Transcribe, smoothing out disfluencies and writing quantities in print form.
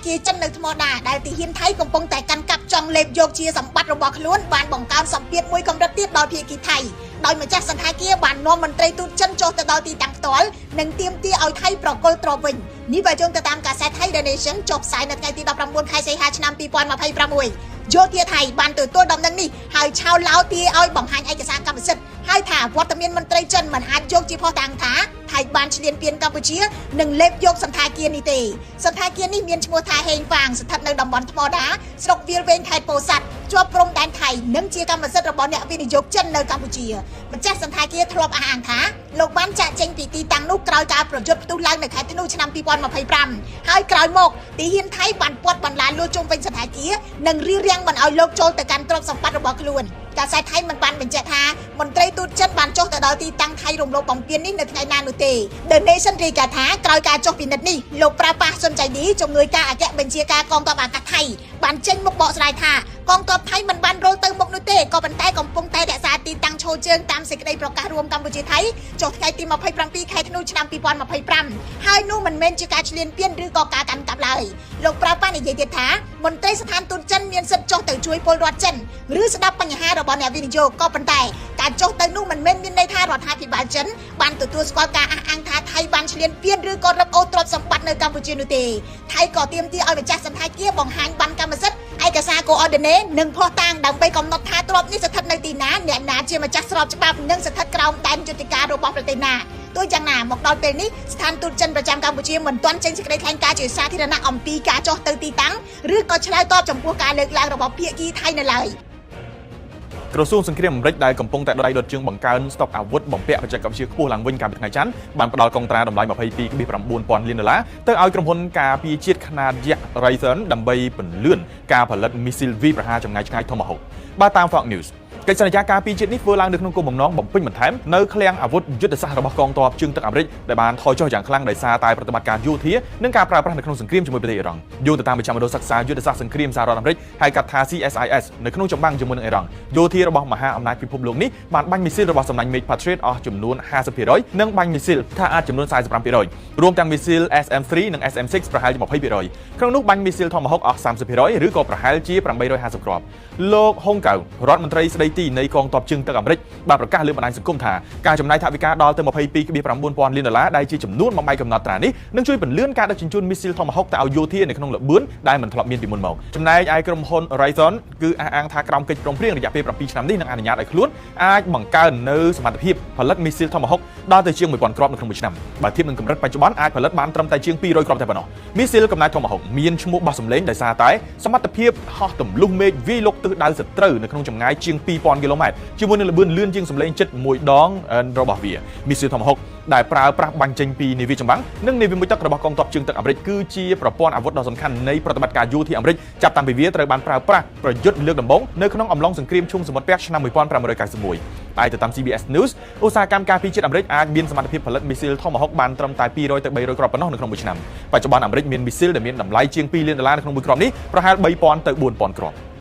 គារចិននៅថ្មដាដែលទាហានថៃកំពុងតែកាន់កាប់ចង់លេបយកជាសម្បត្តិរបស់ខ្លួនបានបង្កើនសម្ពាធមួយកម្រិតទៀតដល់ភាគីថៃដោយម្ចាស់សន្តាគារបាននាំមន្ត្រីទូតចិនចុះទៅដល់ទីតាំងផ្ទាល់និងទាមទារឲ្យថៃប្រគល់ទ្រព្យវិញនេះបើយោងទៅតាមកាសែតថៃ The Nation ចុះផ្សាយនៅថ្ងៃទី19ខែសីហាឆ្នាំ2026យោធាថៃបានទទួលដំណឹងនេះហើយឆោឡោទាឲ្យបង្ហាញឯកសារកម្មសិទ្ធិហើយថាវត្តមានមន្ត្រីចិនមិនអាចយកជាភស្តុតាងថាថៃបានឈ្លានពានកម្ពុជានិងលេបយកសន្តាគារនេះទេសន្តាគារនេះមានឈ្មោះថាហេងហ្វាងស្ថិតនៅតំបន់ថ្មដាស្រុកវាលវែងខេត្តពោធិ៍សាត់ជាប់ព្រំដែនថៃនិងជាកម្មសិទ្ធិរបស់អ្នកវិនិយោគចិននៅកម្ពុជាម្ចាស់សន្តាគារធ្លាប់អះអាងថាលោកបានចាក់ចេញពីទីតាំងនោះក្រោយការប្រយុទ្ធផ្ទុះឡើងនៅខែធ្នូឆ្នាំ2025ហើយក្រោយមកទីហ៊ានថៃបានពាត់បន្លាលួចជុំវិញសន្តាគារនិងរារាំងមិនឲ្យលោកចូលទៅកាន់ទ្រព្យសម្បត្តិរបស់ខ្លួនកាសែតថៃមិនបានបញ្ជាក់ថាមន្ត្រីទូតចិនបានចុះទៅដល់ទីតាំងថៃរំលោភបំពាននេះនៅថ្ងៃណានោះទេ The Nation រាយការណ៍ថាក្រោយការចុះពិនិត្យនេះលោកប្រាប៉ាសុនចៃឌីជំនួយការអគ្គបញ្ជាការកងទ័ពអាកាសថៃបានចេញមុខបកស្រាយថាកងទ័ពថៃមិនបានរុលទៅមុខនោះទេក៏ប៉ុន្តែកំពុងតែរក្សាទីតាំងឈរជើងតាមសេចក្តីប្រកាសរួមកម្ពុជាថៃចុះថ្ងៃទី27ខែធ្នូឆ្នាំ2025ហើយនោះមិនមែនជាការឈ្លានពានឬក៏ការកាន់កាប់ឡើយលោកប្រាប៉ានិយាយទៀតថាមន្ត្រីស្ថានទូតចិនមានសិទ្ធិចុះទៅជួយពលរដ្ឋចិនឬស្ដាប់បញ្ហារបស់អ្នកវិនិយោគក៏ប៉ុន្តែការចុះទៅនោះមិនមែនមានន័យថារដ្ឋាភិបាលចិនបានទទួលស្គាល់ការអះអាងថាថៃបានឈ្លានពានឬក៏រឹបអូសទ្រព្យសម្បត្តិនៅកម្ពុជានោះទេថៃក៏ទាមទារឲ្យម្ចាស់សន្តាគារបង្ហាញប័ណ្ណកម្មសិទ្ធិឯកសារកូអ័រឌីណេនិងភស្តុតាងដើម្បីកំណត់ថាទ្រព្យនេះស្ថិតនៅទីណាអ្នកណាជាម្ចាស់ស្របច្បាប់និងស្ថិតក្រោមដែនយុតិការរបស់ប្រទេសណាទោះយ៉ាងណាមកដល់ពេលនេះស្ថានទូតចិនប្រចាំកម្ពុជាមិនទាន់ចេញសេចក្តីថ្លែងការណ៍ជាសាធារណៈអំពីការចុះទៅទីតាំងឬក៏ឆ្លើយតបចំពោះការលើកឡើងរបស់ភាគីថៃនៅឡើយ ក្រសួងសង្គ្រាមអាមេរិកដែលកំពុងតែដៃដុតជើងបង្កើនស្តុកអាវុធបំពាក់បច្ចេកវិទ្យាខ្ពស់ឡើងវិញកាលពីថ្ងៃច័ន្ទបានផ្ដល់កុងត្រាតម្លៃ22.9ពាន់លានដុល្លារទៅឲ្យក្រុមហ៊ុនការពារជាតិខ្នាតយក្ស Raytheon ដើម្បីពន្លឿនការផលិតមីស៊ីលវាយប្រហារចម្ងាយឆ្ងាយ Tomahawk បាទតាម Fox News កិច្ចសន្យាការពារជាតិនេះធ្វើឡើងនៅក្នុងគោលបំណងបំពេញបន្ថែមនៅឃ្លាំងអាវុធយុទ្ធសាស្ត្ររបស់កងទ័ពជើងទឹកអាមេរិកដែលបានថយចុះយ៉ាងខ្លាំងដោយសារតែប្រតិបត្តិការយោធានិងការប្រើប្រាស់នៅក្នុងសង្គ្រាមជាមួយប្រទេសអ៊ីរ៉ង់យោងទៅតាមមជ្ឈមណ្ឌលសិក្សាយុទ្ធសាស្ត្រសង្គ្រាមសហរដ្ឋអាមេរិកហៅកាត់ថា CSIS នៅក្នុងចម្បាំងជាមួយនឹងអ៊ីរ៉ង់យោធារបស់មហាអំណាចពិភពលោកនេះបានបាញ់មីស៊ីលរបស់សំណាញ់មេឃ Patriot អស់ចំនួន50%និងបាញ់មីស៊ីលថាអាចចំនួន45%រួមទាំងមីស៊ីល SM3 និង SM6 ប្រហែលជា20%ក្នុងនោះបាញ់មីស៊ីល Tomahawk អស់30%ឬក៏ប្រហែលជា850គ្រាប់លោកហុងកៅរដ្ឋមន្ត្រីស្ដីទីនៃកងទ័ពជើងទឹកអាមេរិកបានប្រកាសលើបណ្ដាញសង្គមថាការចំណាយថវិកាដល់ទៅ22.9ពាន់លានដុល្លារដែលជាចំនួនបំបីកំណត់ត្រានេះនឹងជួយពន្លឿនការដឹកជញ្ជូនមីស៊ីល Tomahawk ទៅឲ្យយោធានៅក្នុងល្បឿនដែលមិនធ្លាប់មានពីមុនមកចំណែកឯក្រុមហ៊ុន Raytheon គឺអះអាងថាក្រោមកិច្ចព្រមព្រៀងរយៈពេល7ឆ្នាំនេះនឹងអនុញ្ញាតឲ្យខ្លួនអាចបង្កើននៅសមត្ថភាពផលិតមីស៊ីល Tomahawk ដល់ទៅជាង1000គ្រាប់នៅក្នុងមួយឆ្នាំបើធៀបនឹងកម្រិតបច្ចុប្បន្នអាចផលិតបានត្រឹមតែជាង200គ្រាប់តែប៉ុណ្ណោះមីស៊ីលកំណែ Tomahawk មានឈ្មោះបោះសម្លេងដោយសារតែសមត្ថភាពហោះទម្លុះមេឃវាយលុកទិសដៅសត្រូវនៅក្នុងចម្ងាយជាង2000គីឡូម៉ែត្រជាមួយនឹងល្បឿនលឿនជាងសម្លេងជិតមួយដងរបស់វាមីស៊ីល Tomahawk ដែលប្រើប្រាស់បាញ់ចេញពីនាវាចម្បាំងនិងនាវាមុជទឹករបស់កងទ័ពជើងទឹកអាមេរិកគឺជាប្រព័ន្ធអាវុធដ៏សំខាន់នៃប្រតិបត្តិការយោធាអាមេរិកចាប់តាំងពីវាត្រូវបានប្រើប្រាស់ប្រយុទ្ធលើកដំបូងនៅក្នុងអំឡុងសង្គ្រាមឈូងសមុទ្រពាក់ឆ្នាំ1591តែទៅតាម CBS News ឧស្សាហកម្មការពារជាតិអាមេរិកអាចមានសមត្ថភាពផលិតមីស៊ីល Tomahawk បានត្រឹមតែ200ទៅ300គ្រាប់ប៉ុណ្ណោះនៅក្នុងមួយឆ្នាំបច្ចុប្បន្នអាមេរិកមានមីស៊ីលដែលមានតម្លៃជាង2លានដុល្លារនៅក្នុងមួយគ្រាប់នេះប្រហែល3000ទៅ4000គ្រាប់។